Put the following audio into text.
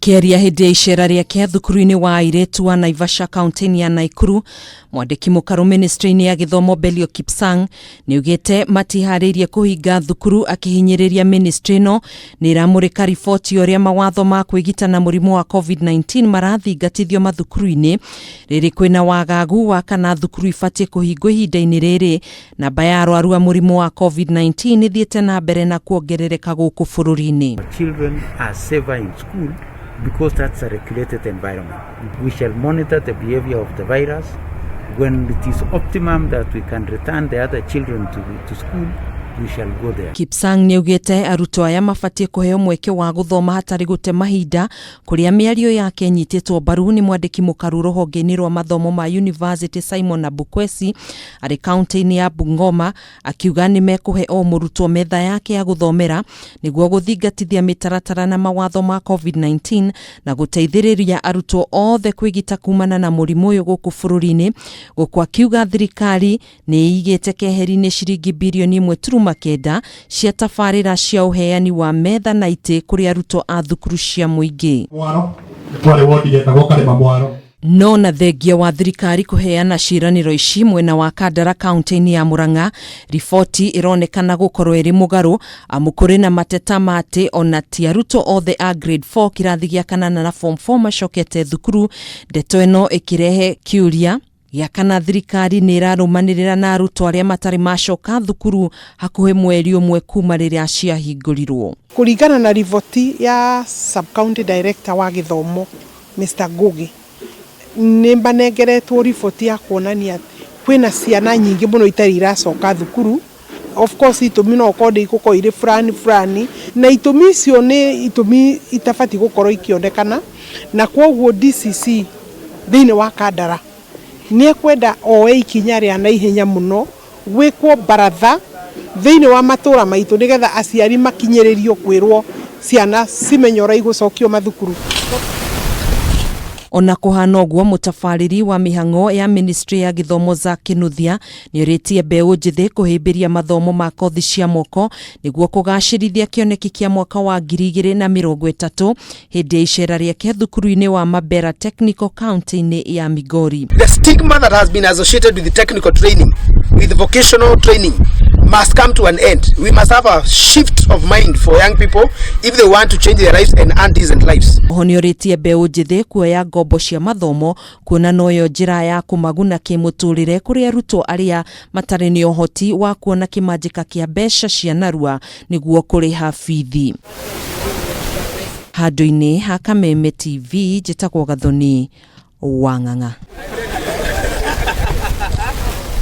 Akĩaria hĩndĩ ya icera rĩake thukuru-inĩ wa airĩtu wa Naivasha kaunti-inĩ ya Naikuru, mwandĩki mũkarũ ministry-inĩ ya gĩthomo Belio Kipsang nĩaugĩte matiharĩirie kũhinga thukuru, akĩhinyĩrĩria ministry ĩno nĩ ĩramũrĩka riboti ya ũrĩa mawatho ma kwĩgita na mũrimũ wa COVID-19 marathingatithio mathukuru-inĩ. Rĩrĩ kwĩna wagagu wa kana thukuru ibatiĩ kũhingwo ihinda-inĩ rĩrĩ, namba ya arwaru a mũrimũ wa COVID-19 ĩthiĩte na mbere na kuongerereka gũkũ bũrũri-inĩ. Children are safer in school because that's a regulated environment. We shall monitor the behavior of the virus. When it is optimum that we can return the other children to school, we shall go there. Kipsang nĩaugĩte arutwo aya mabatiĩ kũheo mweke wa gũthoma hatarĩ gũte mahinda, kũrĩa mĩario yake ĩnyitĩtwo mbaru nĩ mwandĩki mũkaru rũhonge-inĩ rwa mathomo ma University Simon Abukwesi arĩ kaunti-inĩ ya Bungoma, akiuga nĩ mekũhe o mũrutwo metha yake ya gũthomera nĩguo gũthingatithia mĩtaratara na mawatho ma COVID-19 na gũteithĩrĩria arutwo othe kwĩgita kumana na mũrimũ ũyũ gũkũ bũrũri-inĩ. Gũkũ akiuga thirikari nĩ ĩigĩte keheri-inĩ ciringi birioni 1.9 cia tabarĩra cia ũheani wa metha na itĩ kũrĩ arutwo a thukuru cia mũingĩ. Mwaro nĩ kwarĩ wodi yetagwo Karĩma Mwaro. No na thengia wa thirikari kũheana ciĩranĩro ici mwena wa Kandara kaunti-inĩ ya Murang'a, riboti ĩronekana gũkorwo ĩrĩ mũgarũ, amu kũrĩ na mateta ma atĩ ona ti arutwo othe a grade 4, kĩrathi gĩa kanana na form 4 macokete thukuru. Ndeto ĩno ĩkĩrehe kĩũria gĩa kana thirikari nĩ ĩrarũmanĩrĩra na arutwo arĩa matarĩ macoka thukuru hakuhĩ mweri ũmwe kuma rĩrĩa ciahingũrirwo. Kũringana na riboti ya sub county director wa gĩthomo Mr Ngugi, nĩ manengeretwo riboti ya kuonania kwĩna ciana nyingĩ mũno itarĩ iracoka thukuru. Of course, itũmi no ũkorwo nĩ igũkorwo irĩ fulani fulani, na itũmi icio nĩ itũmi itabatiĩ gũkorwo ikĩonekana, na kwoguo DCC thĩinĩ wa Kandara nĩ ekwenda oe ikinya rĩa naihenya mũno gwĩkwo baratha thĩinĩ wa matũra maitũ, nĩgetha aciari makinyĩrĩrio kwĩrwo ciana cimenye ũrĩa igũcokio mathukuru. Ona kũhana ũguo, mũtabarĩri wa mĩhang'o ya ministry ya gĩthomo Zack Kinuthia nĩorĩtie mbeũ njĩthĩ kũhĩmbĩria mathomo ma kothi cia moko nĩguo kũgacĩrithia kĩoneki kĩa mwaka wa 2030, hĩndĩ ya icera rĩake thukuru-inĩ wa Mabera Technical kaunti-inĩ ya Migori. The stigma that has been associated with the technical training, with vocational training, must come to an end. We must have a shift of mind for young people if they want to change their lives and earn decent lives. Oho nĩorĩtie mbeũ njĩthĩ kuoya ngombo cia mathomo, kuona noyo njĩra ya kũmaguna kĩmũtũrĩre, kũrĩ arutwo arĩa matarĩ nĩ ũhoti wa kuona kĩmanjĩka kĩa mbeca cia narua nĩguo kũrĩha bithi. Handũ-inĩ ha Kameme TV, njĩtagwo Gathoni Wang'ang'a.